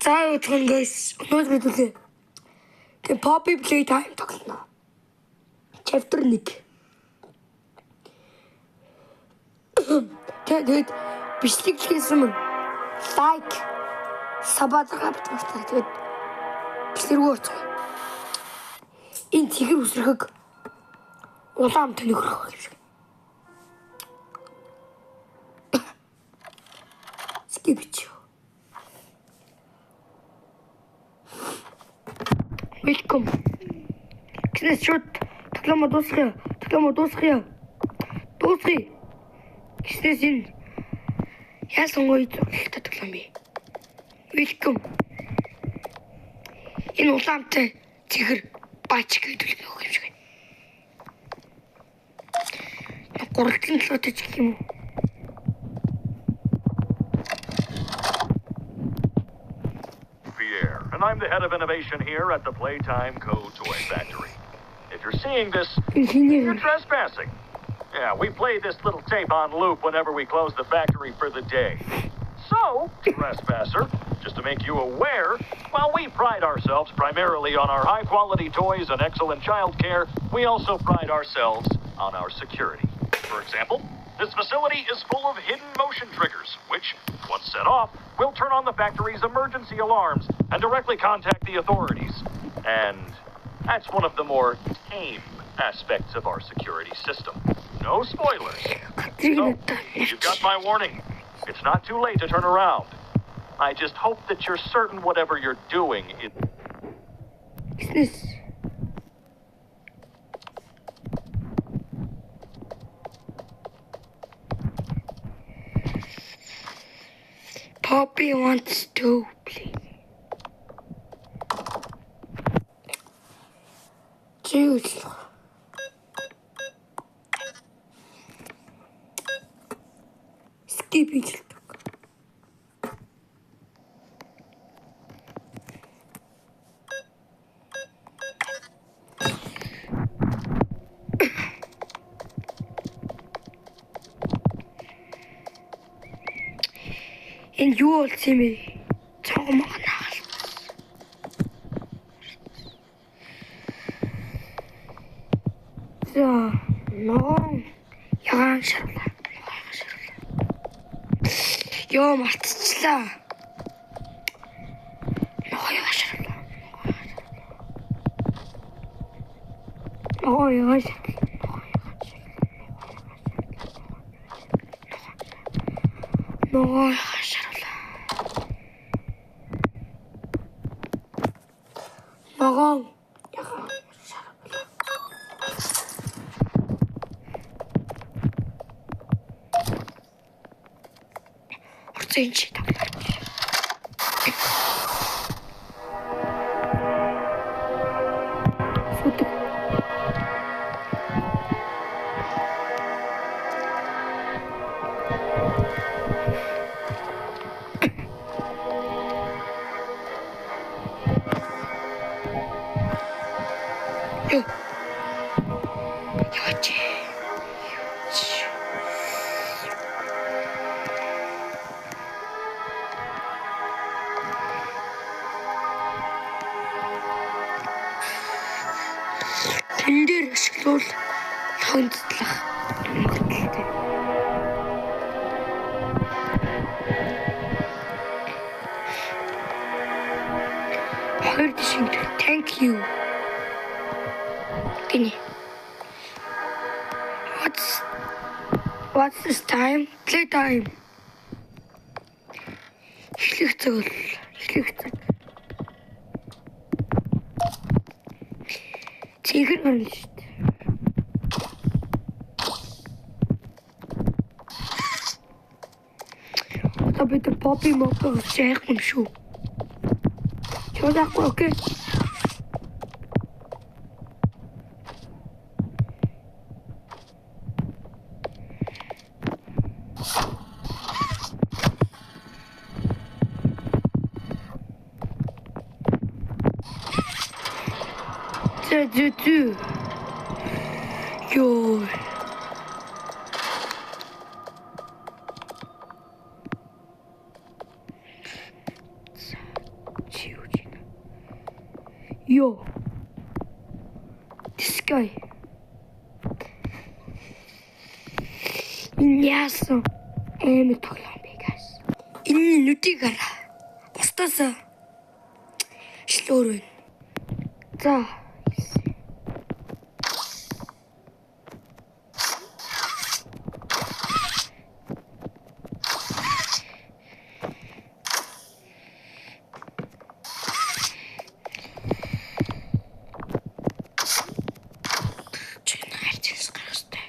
За өдрөн guys. Өнөөдөр хэдүүлээ. Тэгээ Poppy Playtime тоглоно. Chapter 1. Тэгээд бичлэг хийсэн мөн like sub авдаг. Тэгээд бичлэг рүү орцгоё. Энэ цэгэр үсрэхэг улаан төнөхрөх юм шиг. Skip it. Welcome. Гэснээс шууд тоглоомоо дуусгая. Тоглоомоо дуусгая. Дуусгая. Гэснээс энэ яасан гоё зургалтай тоглоом бэ? Welcome. Энэ улаантай цэгэр бач гэдэг л юм шиг байна. Гурван толгойтой ч гэх юм уу? Pierre, and I'm the head of innovation here at the Playtime Co. Toy Factory. If you're seeing this, you're trespassing. Yeah, we play this little tape on loop whenever we close the factory for the day. So, trespasser, just to make you aware, while we pride ourselves primarily on our high quality toys and excellent child care, we also pride ourselves on our security. For example, this facility is full of hidden motion triggers, which, once set off, will turn on the factory's emergency alarms and directly contact the authorities. And that's one of the more tame aspects of our security system. No spoilers. So, you've got my warning. It's not too late to turn around. I just hope that you're certain whatever you're doing is. Гэснээс Poppy wants to play. Choose. Skip it. Энэ юу болсон юм бэ? Цонх мах наал. За, ногоон ягаан шарлаа. Ягаан шарлаа. Йоо, мартчихлаа. Ногоон ягаан шарлаа. Ногоон ягаан шарлаа. Ногоон ягаан шарлаа. Ногоон ягаан шарлаа. Орцсон энэ чи тоглоо. Сүдэг. Йоо. Яваач. Яваач. Тэн дээр ашиглавал логонцлох магадлалтай. Хоёр тишин thank you. Гинэ. What's this time? Play time. Эхлэх цаг бол эхлэх цаг. Цэгэр гарна шүү дээ. Одоо бид нар Poppy Mop яах юм шүү. Чудахгүй okay. За зүү зүү. Йоо. Йоо. This guy. Энэ яасан амар тоглоом бэ guys. Энэ нүдийг хараа. Бусдаас шил өөр байна. За. Чи хайрцагс гарах хэрэгтэй.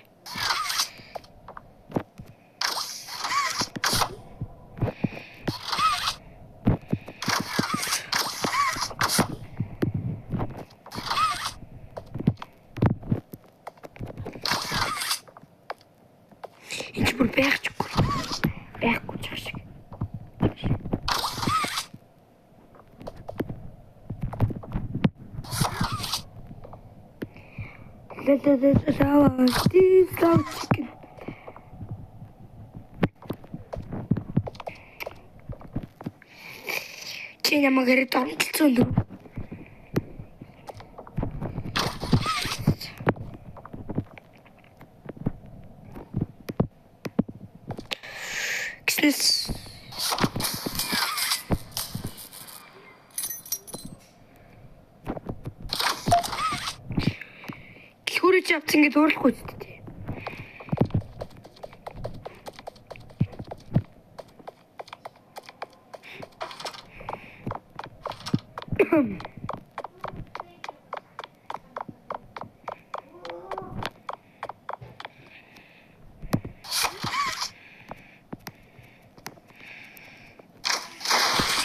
Энд ч бүр байх ч үгүй. Байхгүй ч шиг. Ла chicken. Чи намайг хэрэг дормтолцсон дүү. Гэснээс Дэлгүүрээ чи авсан гэж уурлахгүй ч дээ.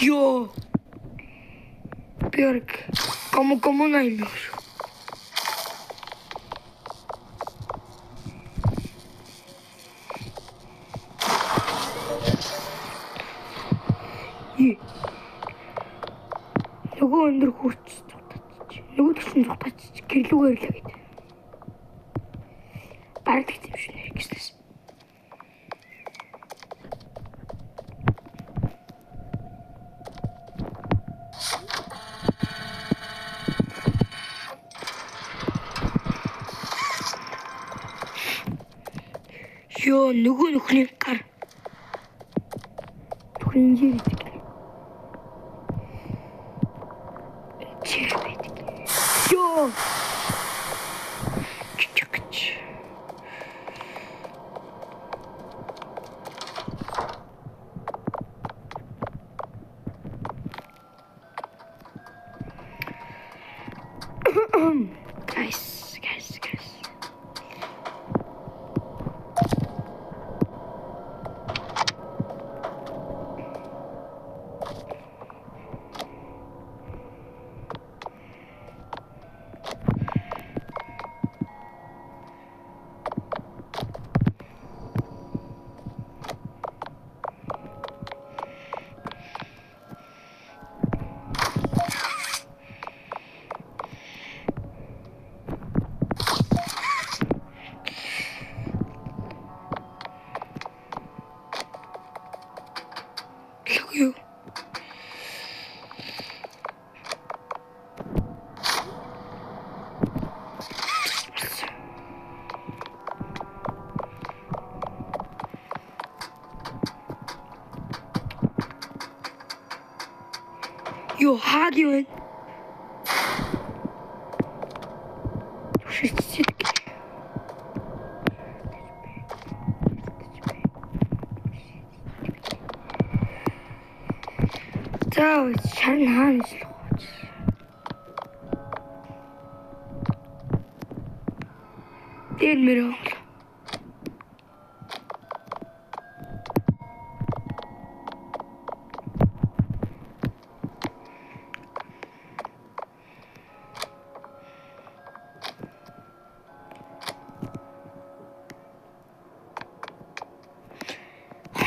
Йоо. Би яг кому кому юм шүү. Нөгөө өндөр хурц зугтаач. Нөгөө төсөн зугтаач гэрлүүгээр ирлээ гэдэг. Бараг тэгсэн юм шиг нэр гэснээс. Йоо, нөгөө нөхний гар. Нөхрийн жирдэг. Йоо. Чичгч. Guys, guys, guys. Юу? Йоо, хаад юу вэ? Шицдэг. За, шар нь хаана ижлэх вэ? Дээр мөрөө.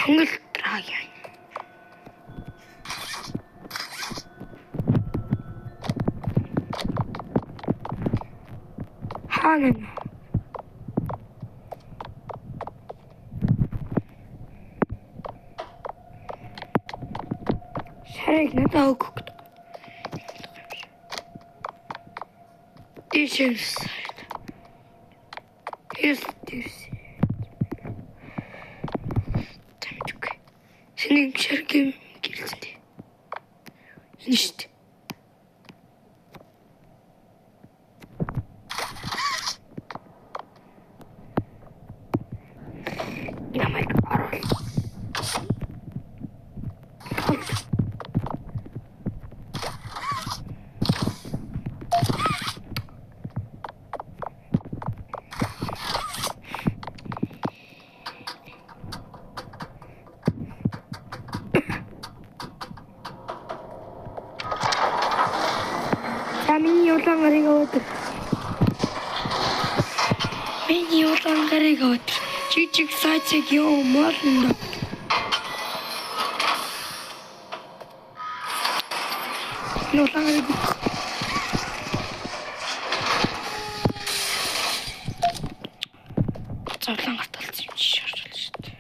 Хонгол драгийн. Хаана? Шарыг надад өгөх гэдэг. Дээшээс. Дээс дээс. Тамчгүй. Шинэ шаргим гэрэлтэ. Энэ шүү дээ. Намайг оруул. За миний улаан гарыг аваад. Миний улаан гарыг аваад. Жижиг сажиг ёо молонд. Улаан гарыг. За улаан гарт алдсан юм чи шаарч шүү дээ.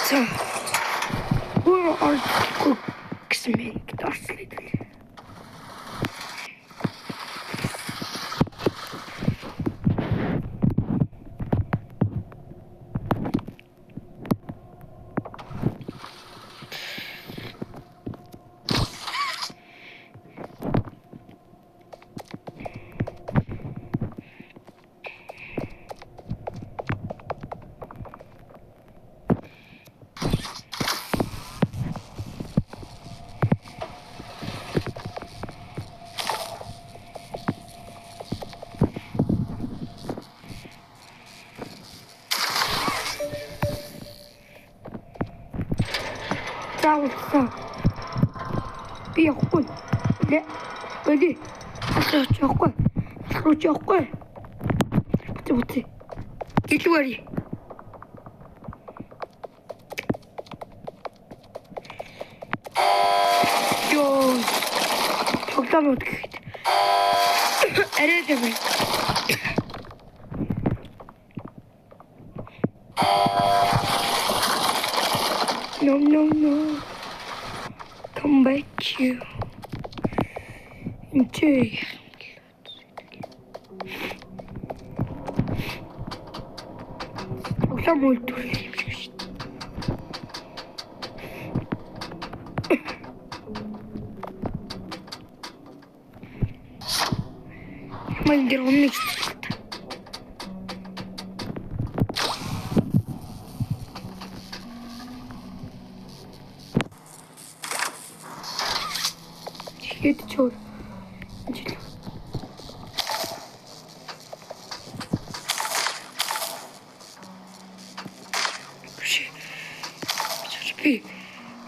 За. Өөр орчихгүй гэсэн мэн гэд орчлоо идэл. Заавалсан. Би явахгүй. Лээ. Өли. Асууч явахгүй. Асууч явахгүй. Бүтээ бүтээ. Илүү барь. Йоо. Тоглоом гэхэд. Арай л юм. No, no, no. Come back here. Enjoy. Тоглоом үйлдвэрлэх юм шиг шүү дээ. Мань дээр өмнө тэгэхэд ч өөр жил. Биш. Би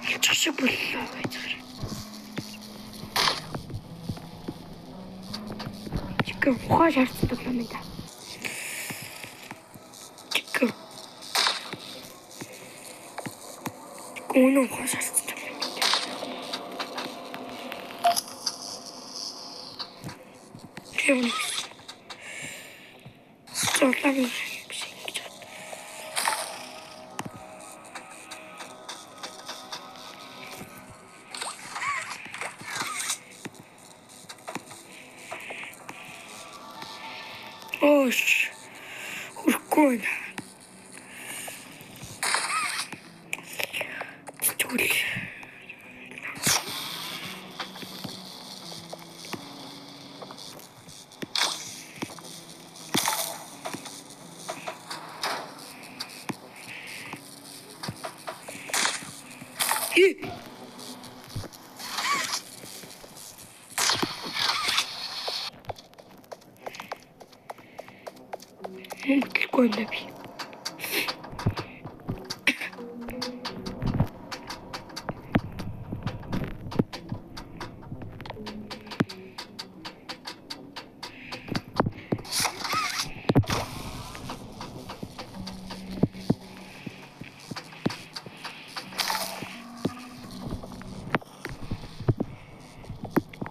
алчих шиг боллоо гэж байна. Чиг ухаа шаардсан тоглоом юм да. Чиг. Үнэн ухаа шаардсан. Зурлаа биш ингэж бод. Оош. Хүрхгүй байна. Тэгвэл Мөнгө төлөхгүй юм да би.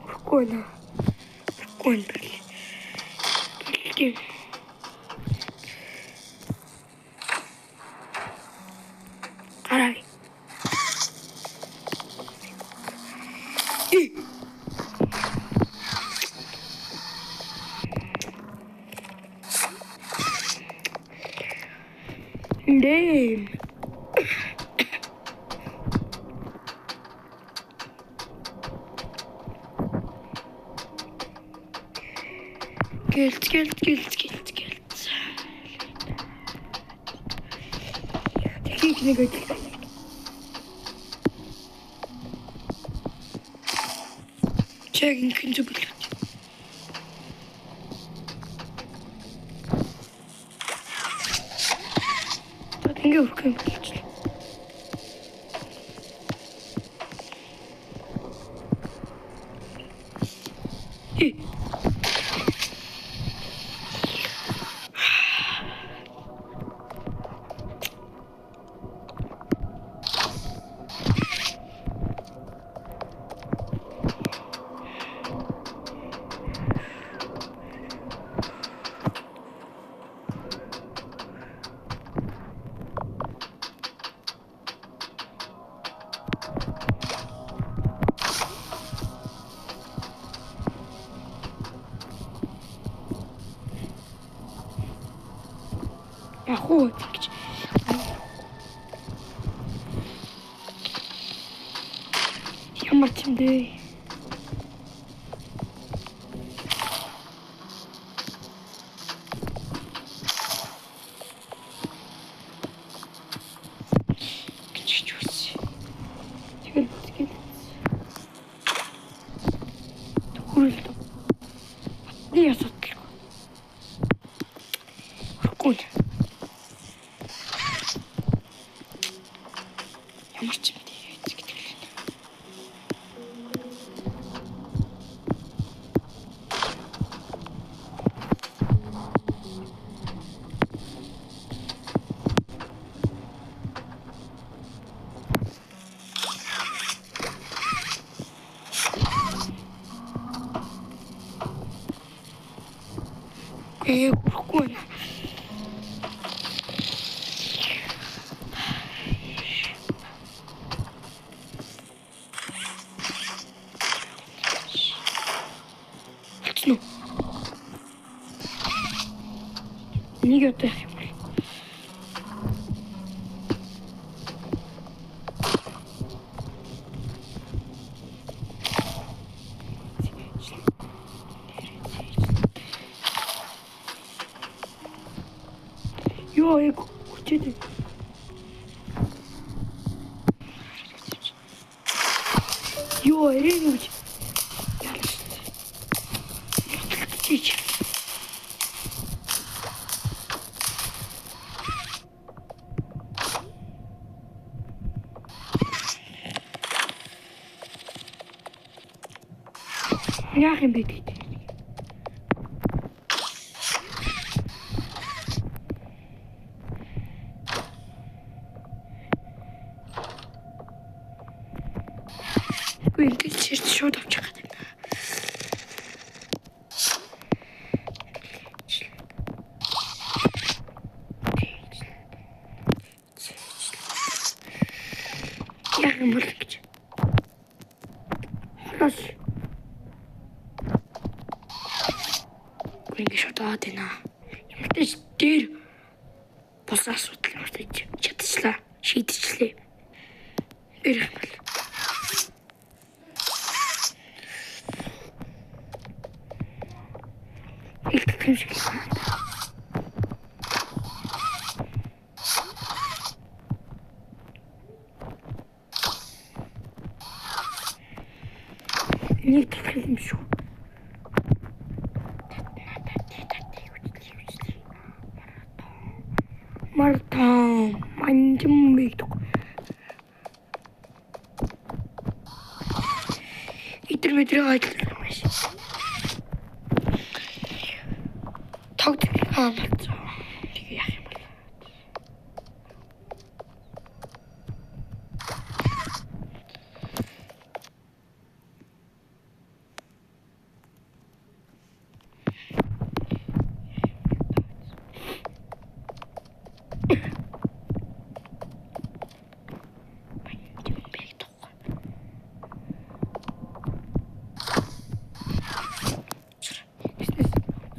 Хүрхгүй наа. Хүрхгүй юм бэл. Бэлгийн. Гараа. Дэм. Гэлт гэлт гэлт гэлт гэлт. Техник нэг өдөл. Чаг ингэн зүг билүү. Ингээ өрөх юм болчихлоо. Яг уу гэж. Ямар ч юм бэ? Гэж ч үс. Тэгэл тэгэл. Төхөрөл. Батны асуудал. Хүрхгүй. Ямар ч юм дээ гэдэг л. Хүрхгүй байна. Нэг одоо яах юм бэ? Йоо, яг хүчээд. Йоо, эрээ гэж. Ялч. Яах юм бэ гэдэг. Үгүй ингэж чирч шууд авчих гэдэг юм. Яах юм бол гэж. Холоос. Ингэ шууд аваад байна. Ямар ч дээр болсон асуудал ямар ч чадчихлаа. Шийдчихлээ. Ирэх юм бол. Их юм шиг байна. Нэг дахь юм шүү. Мартаа манжим бийдэг. Идэр мэдрээ ажиллах юм шиг. Тог аа. Тэгээ яах юм бол.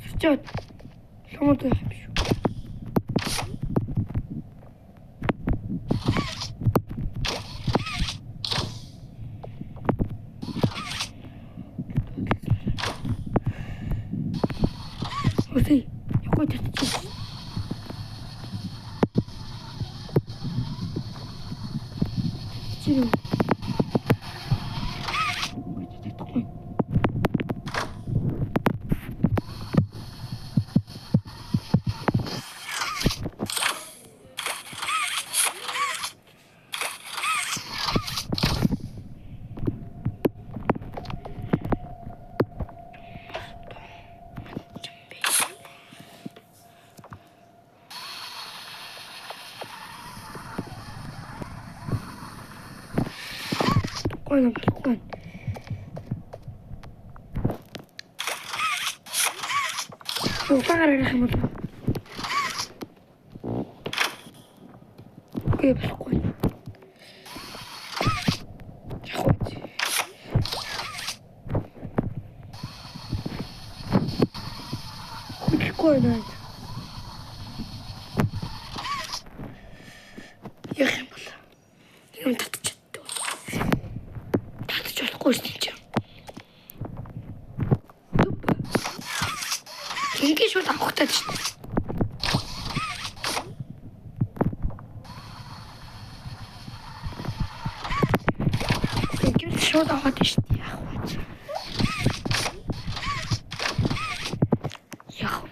Сүрчээд ломод байх юм шүү. Үгүй явах чадчих. Чи юу? Чадахгүй. Болохгүй болохгүй. Угаагаар ярих юм бол. Үгүй болохгүй. Яг уу. Хөдлөхгүй байна. Яг юм бол. Юм татчих. Татчих болохгүй шүү дээ. Ингээ шууд авахтаа шүү дээ. Ингээ шууд аваад шүү дээ. Яах вэ? Яах вэ?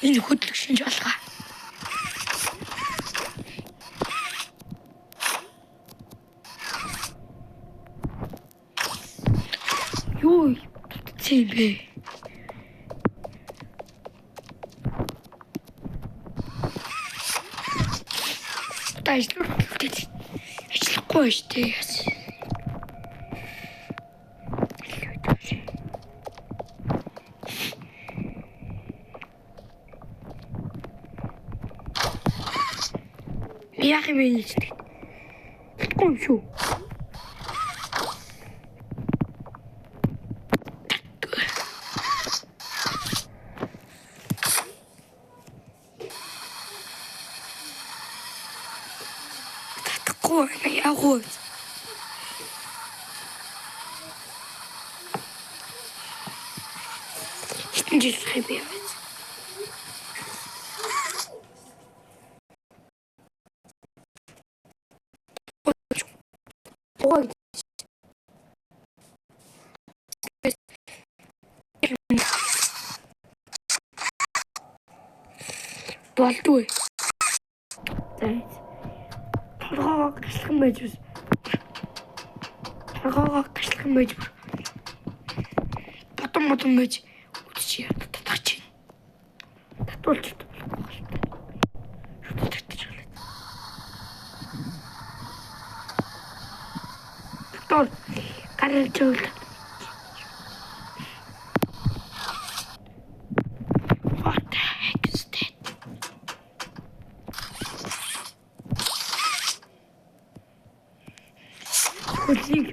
Энэ хөдлөх шинж алга. Юу татсан юм бэ? Одоо ажиллахгүй шүү дээ. Яах юм бэ гэж. Тэгэхгүй юм шүү. Татахгүй яах вэ? Хитэн жил юм бэ? Болдгүй. За. Толгоогоо гашлах байж бас. Толгоогоо гашлах байж. Бодон бодон байж үдчих татах чинь. Татуулж болохгүй. Шууд татчих байлаа. Татвал гарч ивэл. What the heck is that? Хөлийг